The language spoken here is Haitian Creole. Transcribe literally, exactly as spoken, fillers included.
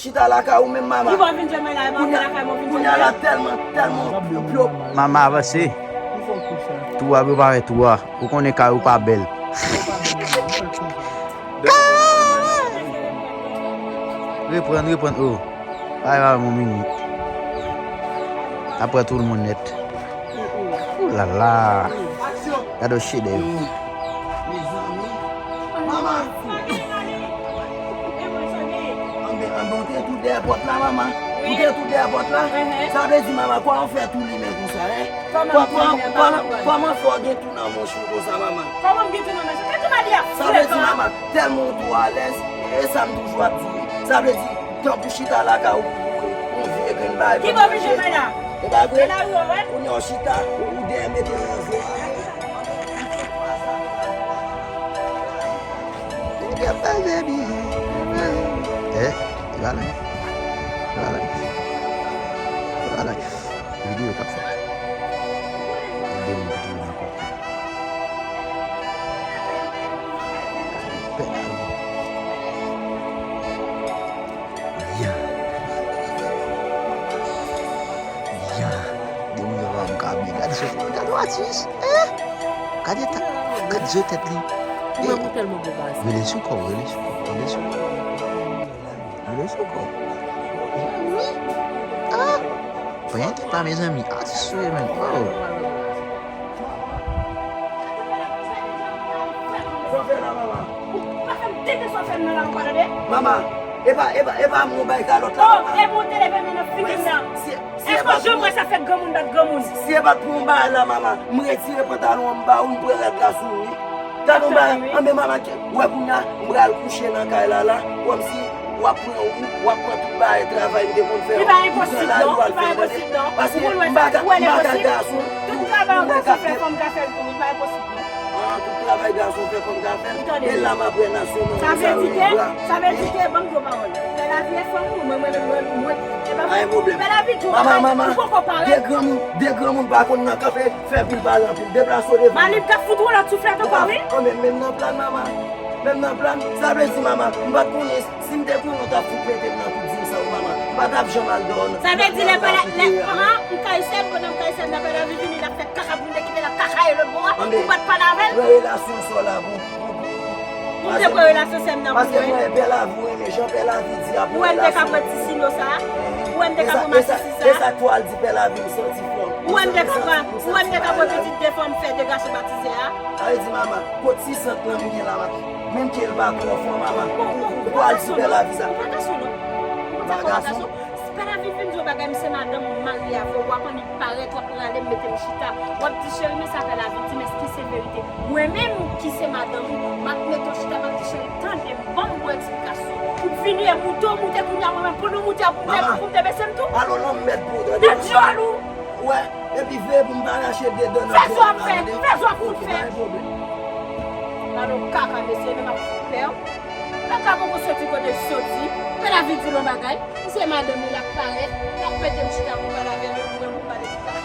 Chita lakay ou menm, mama. Ki bò vin jwenn mwen la, e bò lakay mwen vin jwenn mwen la. Kounye a la tèlman, tèlman pyo, pyo. Mama avanse. Tou a, prepare tou a. Ou konnen kay ou pa bèl. Reprann, reprann, oh. Ay, ay, yon minit. Apre tout moun nèt. Ooh la la. Gade yon chedèv. Mezanmi. Mama. Anben, anben, ou te tou dèyè pòt la, mama. Ou te tou dèyè pòt la. Sa vle di, mama, kòman w fè tou limen konsa, en? Kòman, kòman, kòman fè w gen tou nan mouch ou konsa, mama? Kòman m gen tou nan mouch? Kèt ou mande a? Sa vle di, mama, tèlman w tou alèz, e sa m toujou ap di wi. Sa vle di, tankou chita lakay ou, ou, ou vye grenn bagay. Ki bò vin jwenn mwen la? E pa vre? E lari w wè? Kounye a w chita, ou, ou dèyè mete nan zo. Li gen pèse byen. Eh, li pa live. Li pa live. Li pa live. Videyo k ap fèt. Gen de moun ki toujou nan kòkòt. Pèse. Ya. Ya. De moun yo pa m ka byen. Gade sou, gade yon atis. Eh! Gade ta, gade zo tèt li. Ou menm ou tèlman bon baz. Rele sou kò, rele sou kò, rele sou kò. Rele sou kò. Wi. Ah! Pran tèt la, mezanmi. Atis ou ye, menm. Oh. Ou pa fè m tete sa w fè m nan la ankò, tande? Mama, e pa, e pa, e pa mwen bay kalòt la, mama. Oh, e bon te leve men nan figi m nan. Èske w janm wè sa fè granmoun bat granmoun? Si e pa t pou yon bagay la, mama, m retire pantalon an m ba ou, m pran rad la sou ou, wi. Gade yon bagay, anben mama, wè kounye a, m pral kouche nan kay la, la, kòmsi w ap pran ou, w ap pran tout bagay travay m te konn fè yo. Li pa enposib non, li pa enposib non. Ou konn wè sa, ou wè l enposib? Tout travay yon gason fè, fanm ka fè l tou, li pa enposib non. Ah, tout travay gason fè fanm ka fè l. Ou tande? E la m aprann asou non. Sa vle di ke, sa vle di ke, ban m di w pawòl. Pè Lavi e fanm ou, mwen, mwen, mwen, mwen, e pa pa yon pwoblèm. Pè Lavi di w bagay, ou poko parèt. De granmoun, de granmoun pa konn nan kanpe, fè pil pale anpil. Deplase w devan. Malib t ap fout ou lòt souflèt ankò, wi. Anben, menm nan plan, mama. Menm nan plan, sa vle di, mama, m pa t konnen. Si m te konnen w t ap fout mete m nan kout zil sa w, mama, m pa t ap janm al dòmi. Sa vle di lè pè la, lè, anhan, m kay sè m, pandan m kay sè m, lè pè Lavi vini, l ap fè kaka pou m te kite l ap kakaye lòt bò a, ou pa t pale avè l? Pran relasyon sa w la pou, pou, pou, pou. Pou m te pran relasyon sè m nan pou mwen. Paske mwen, pè Lavi, ou renmen jan pè Lavi di a pou relasyon. Ou wè m te ka pran ti silo sa a? Ou wè m te ka pran masisi sa a? E sa, e sa, e sa tou al di pè Lavi m santi fò. Ou wè m te ka pran, ou wè m te ka pran pitit de fanm fè de gason batize a? Sa vle di, mama, kot ti sant lan m gen la, mama? Menm ke l pa twò fò, mama. Ou, ou, ou al di pè Lavi sa. Ou pa gason non. Ou pa gason. Pè Lavi fin di yon bagay, m se madanm ou, m marye avè w, w ap annik parèt, w ap rale m, mete m chita. W ap di, cheri, men sa pè Lavi di m, èske se verite? Mwen menm ki se madanm ou, m ap mete w chita, m ap di, cheri, tande m, ban m bon eksplikasyon. Ou vini e moute w moute kounye a, mwen menm, pandan w moute a, pou m te, pou m te bese m tou? Alò, non, m mèt pou w, tande. Nan dyòl ou! Ou wè, epi veye pou m pa rache de dan nan pye w la, tande? Fè sa w ap fè, fè sa w ap fout fè. Ok, pa gen pwoblèm. Gade yon kaka, mesye, menm ap fout pè w. Kaka poko soti kote l soti. Pè Lavi di l yon bagay. M se madanm li, l ap parèt, l ap mete m chita pou pale avè l, mwen pou pale chita.